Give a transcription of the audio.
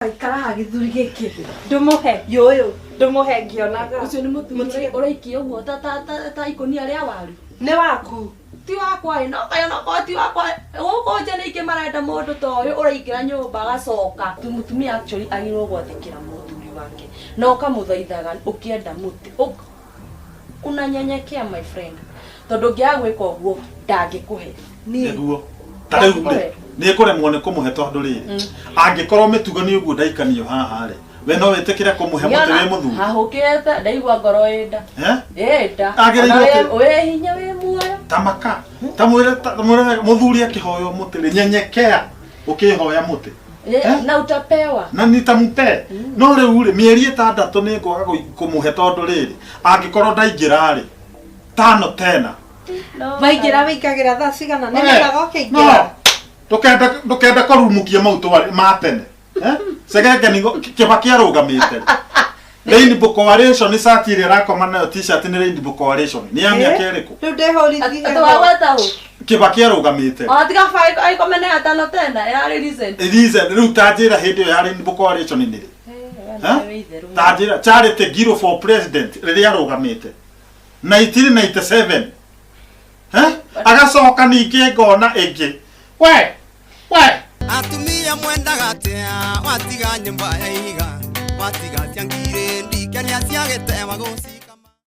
Aikara haha gĩthuri gĩkĩ ndũmũhe yũyũ ndũmũhe ngĩonaga. Ũcio nĩ mũtumia ũraikia ũguo ta ta ta ta ikũnia rĩa waru. Nĩ waku. Ti wakwa ĩ, no kaĩ onokorwo ti wakwa gũkũ nja nĩ aingĩ marenda mũndũ ta ũyũ ũraingĩra nyũmba agacoka. Mũtumia actually agĩrĩirwo gwathĩkĩra mũthuri wake na ũkamũthaithaga ũkĩenda mũtĩ. Unanyenyekea my friend tondũ ũngĩaga gwĩka ũguo ndangĩkũhe. Niĩ. Nĩguo. Ta rĩu rĩ, nĩ ngũremwo nĩ kũmũhe tondũ rĩrĩ, angĩkorwo mĩtugo nĩ ũguo ndaikanio haha rĩ, we no wĩtĩkĩre kũmũhe mũtĩ wĩ mũthuri? Hahũkĩte ndaigua ngoro ĩ nda. Eh? Ĩ nda. Agĩrĩirwo Ona wĩ hinya wĩ muoyo. Ta maka. Ta mwĩre ta mwĩre wega, mũthuri akĩhoywo mũtĩ rĩ, nyenyekea ũkĩhoya mũtĩ. Eh? Na utapewa. Na nitampe. No rĩu rĩ, mĩeri 6 nĩ ngwaga kũmũhe tondũ rĩrĩ, angĩkorwo ndaingĩra rĩ, tano tena. Waingĩra wĩingagĩra thaa cigana? Nĩ Eh, menyaga ũkĩingĩra. No. Ndũkenda ndũkenda kũrumukia mau twarĩ ma tene. Eh? Cegenge nĩ Kĩbaki arũgamĩte. Rainbow Coalition nĩ cati ĩrĩa ĩrakoma nayo t-shirt nĩ Rainbow Coalition. Nĩ ya mĩaka ĩrĩkũ? Rĩu ndĩhũrithie. Atĩ wagweta ũ? Kĩbaki arũgamĩte. Ona tiga aikome na atano tena ĩrarĩ recent. Recent rĩu ta njĩra hĩndĩ ĩyo ya Rainbow Coalition nĩ rĩ? Eh, Eh? Ta njĩra Charity Ngilu for president rĩrĩa arũgamĩte. 1997. Eh? Agacoka ningĩ ngona ĩngĩ. We! We! Atumia mwendaga atĩa watiga nyũmba ya ihiga watiga cia ngirĩ ndikenia cia gĩtewa gũci.